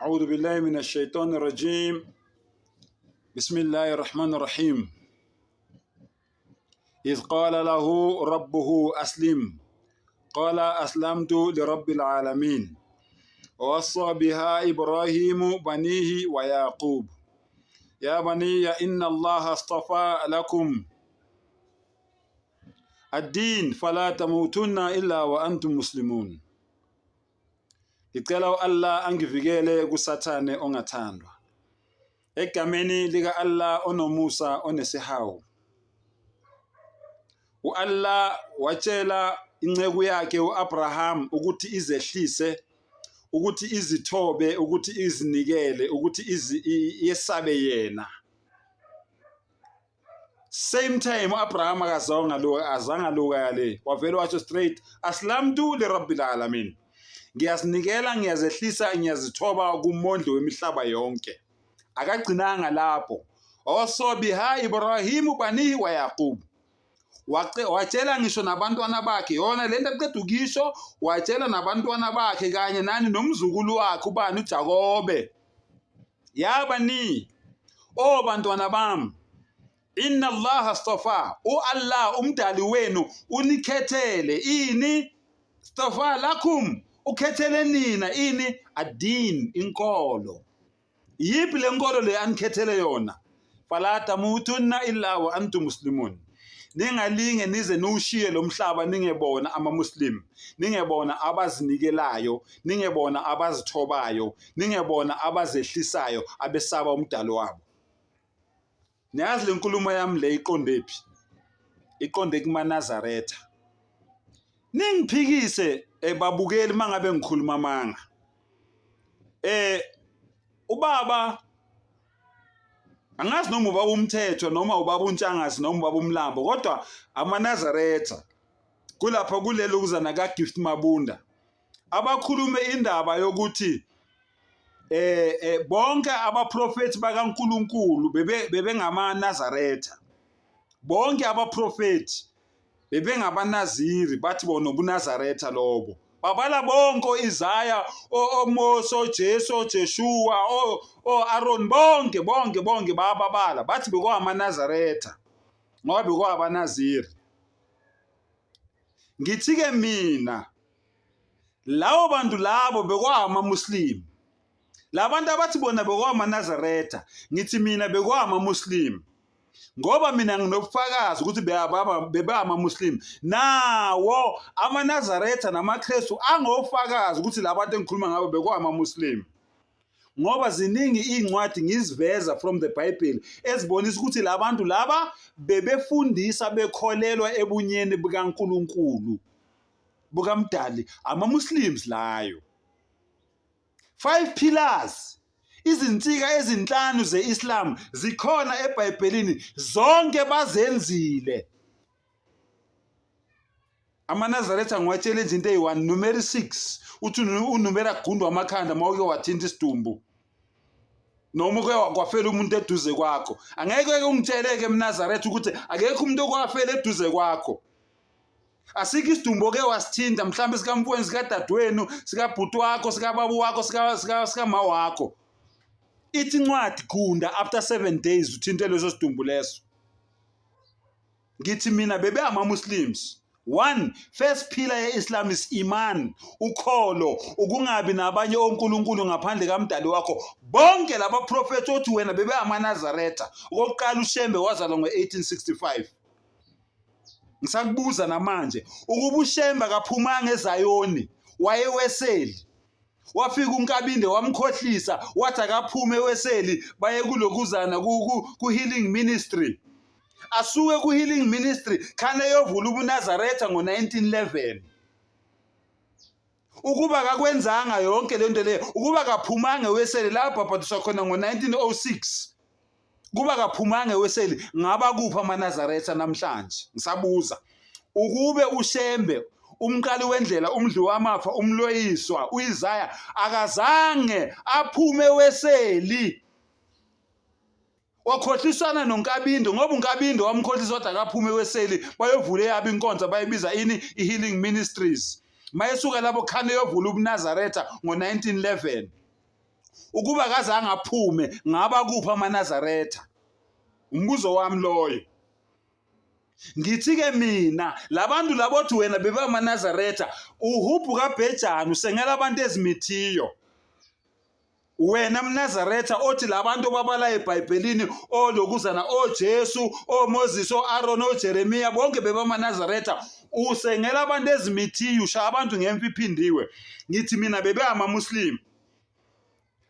أعوذ بالله من الشيطان الرجيم بسم الله الرحمن الرحيم إذ قال له ربه أسلم قال أسلمت لرب العالمين ووصى بها إبراهيم بنيه ويعقوب يا بني إن الله اصطفى لكم الدين فلا تموتن إلا وأنتم مسلمون. Ngicela u-Allah angivikele kuSathane ongathandwa. Egameni lika-Allah onomusa onesihawu. U-Allah watshela inceku yakhe u-Abraham ukuthi izehlise, ukuthi izithobe, ukuthi izinikele, ukuthi yesabe yena. Same time uAbraham akazange lo azange aluka le, wavele washo straight, aslamtu lirabbil alamin, ngiyazinikela, ngiyazehlisa, ngiyazithoba kumondli wemihlaba yonke. Akagcinanga lapho, wasobiha Ibrahimu banihi wa Yaqub, watshela ngisho nabantwana bakhe yona lento aqeda ukisho, watshela nabantwana bakhe kanye nani nomzukulu wakhe ubani uJakobe, ya bani, o bantwana bami, inna Allaha astafa, uAllah umdali wenu unikhethele ini, stafa lakum, ukhethele nina ini, adin, inkolo. Yiphi le nkolo le anikhethele yona? Fala tamutunna illa wa antum muslimun, ningalinge nize niwushiye lo mhlaba ningebona amamuslim, ningebona abazinikelayo, ningebona abazithobayo, ningebona abazehlisayo, abesaba umdalo wabo. Niyazi le nkulumo yami le iqondephi? Iqonde kumaNazaretha. Ningiphikise babukeli mangabe ngikhuluma amanga. Ubaba angazi noma ubaba uMthetho noma ubaba uNtshangase noma ubaba uMlambo, kodwa amaNazaretha kulapha kulelo kuzana ka Gift Mabunda abakhulume indaba yokuthi bonke abaprofethi bakaNkuluNkulu bebengamaNazaretha, bonke abaprofethi bebengabanaziri, bathi bona ubuNazaretha lobo. Babala bonke oIsaya, oMose, oJesu, oJeshua, oAron, bonke bonke bonke bababala, bathi bekwamaNazaretha ngoba bekwabanaziri. Ngithi ke mina lawo bantu labo bekwamaMuslim, labantu abathi bona bekwamaNazaretha, ngithi mina bekwamaMuslim ngoba mina nginobufakazi ukuthi bebamaMuslim. Nawo amaNazaretha namaKristu angofakazi ukuthi labantu engikhuluma ngabo bekwamaMuslim, ngoba ziningi iy'ncwadi ngiziveza from the Bible ezibonisa ukuthi labantu laba bebefundisa bekholelwa ebunyeni bukaNkulunkulu bukamdali, ama-Muslims layo. 5 pillars, izinsika ezinhlanu ze-Islam zikhona eBhayibhelini, zonke bazenzile. AmaNazaretha ngiwatshele nje into eyi-1, numeri 6 uthi unumeri agundwa amakhanda uma uke wathinta isidumbu noma uke kwafela umuntu eduze kwakho. Angeke ungitsheleke mNazaretha ukuthi akekho umuntu okwafela eduze kwakho, asikho isidumbu oke wasithinta, mhlawumbe sikamfowenu, sikadadewenu, sikabhuti wakho, sikababa wakho, sikama wakho. Ithi incwadi gunda after 7 days uthinte leso sidumbu leso. Ngithi mina bebe ama-Muslims. One first pillar ye-Islam is iman, ukholo, ukungabi nabanye onkulunkulu ngaphandle kamdali wakho. Bonke laba prophets othi wena bebe amaNazaretha, okokuqala uShembe wazalwa ngo-1865. Ngisakubuza namanje ukuba uShembe akaphumanga eZayoni, wayeweseli, wafika uNkabinde wamkhohlisa wathi akaphume eweseli baye kulokuzana ku-healing ministry, asuke ku-healing ministry khane eyovula ubuNazaretha ngo-1911. Ukuba kakwenzanga yonke le nto leyo, ukuba kaphumanga eweseli la bhabhadiswa khona ngo-1906, kuba kaphumanga eweseli, ngaba kuphi amaNazaretha namhlanje? Ngisabuza, ukube uShembe umqali wendlela, umdli wamafa, umloyiswa uIsaya akazange aphume eweseli, wakhohlisana noNkabindo, ngoba uNkabindo wamkhohlisa wathi akaphume eweseli bayovula eyabo inkonzo bayibiza ini, i-Healing Ministries. Mayesuka lapho khane yovula ubuNazaretha ngo-1911. Ukuba kazange aphume ngaba kuphi amaNazaretha? Umbuzo wami loyo. Ngithi-ke mina labantu labothi wena bebamaNazaretha uhubhu kaBhejane usengela abantu ezimithiyo. Wena mNazaretha othi labantu obabala eBhayibhelini olokuzana oJesu, oMoses, oAron, oJeremiya bonke bebamaNazaretha usengela abantu ezimithiyo ushaya abantu ngemfi iphindiwe. Ngithi mina bebe amaMuslim.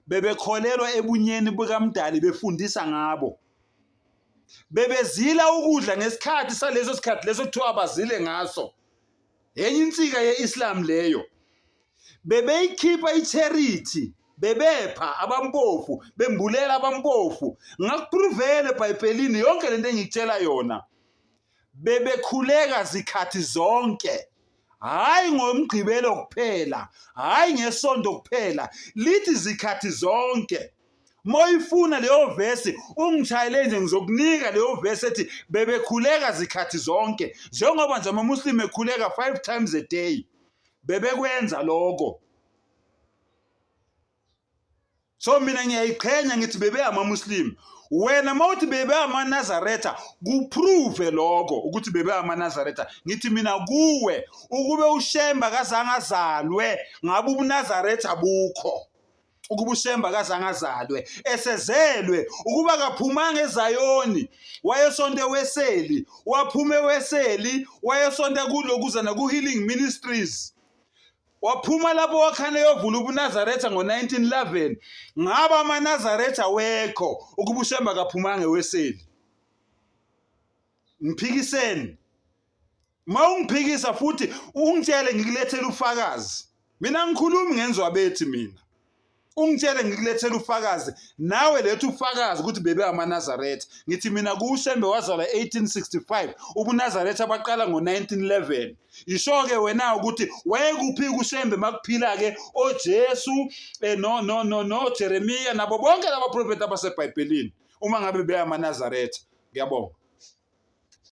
Bebekholelwa ebunyeni bukaMdali befundisa ngabo. Bebezila ukudla ngesikhathi saleso sikhathi leso kuthiwa abazile ngaso. Enye insika ye-Islam leyo. Bebeyikhipha i-charity bebepha abampofu bembulela abampofu ngakupruvele eBhayibhelini yonke lento engikutshela yona bebekhuleka zikhathi zonke hayi ngomgqibelo kuphela hayi ngesonto kuphela lithi zikhathi zonke Moyifuna leyo vesi ungishayele nje ngizokunika leyo vesi ethi bebekhuleka zikhathi zonke njengoba nje amaMuslim ekhuleka 5 times a day bebekwenza lokho. So mina ngiyayiqhenya ngithi bebe amaMuslim. Wena mawuthi bebe amaNazaretha kuprove lokho ukuthi bebe amaNazaretha. Ngithi mina kuwe ukube uShemba kazange azalwe ngabe ubuNazaretha bukho. Ukuba uShemba kazange azalwe esezelwe ukuba kaphumanga eZayoni wayesonta eWeseli waphuma eWeseli wayesonta kulokuza naku-Healing Ministries waphuma lapho wakhane eyovula ubuNazaretha ngo-1911 ngaba amaNazaretha wekho ukuba uShemba kaphumanga eWeseli ngiphikiseni uma ungiphikisa futhi ungitshele ngikulethele ufakazi mina ngikhulumi ngenzwabethi mina ungitshele ngikulethele ufakazi nawe letha ufakazi ukuthi bebe amaNazaretha ngithi mina kuShembe wazalwa 1865 ubuNazaretha baqala ngo-1911 isho-ke wena ukuthi wayekuphi kuShembe makuphila-ke oJesu eh, no no no no Jeremiya nabo bonke laba profeti abasebhayibhelini uma ngabe beyamaNazaretha ngiyabonga.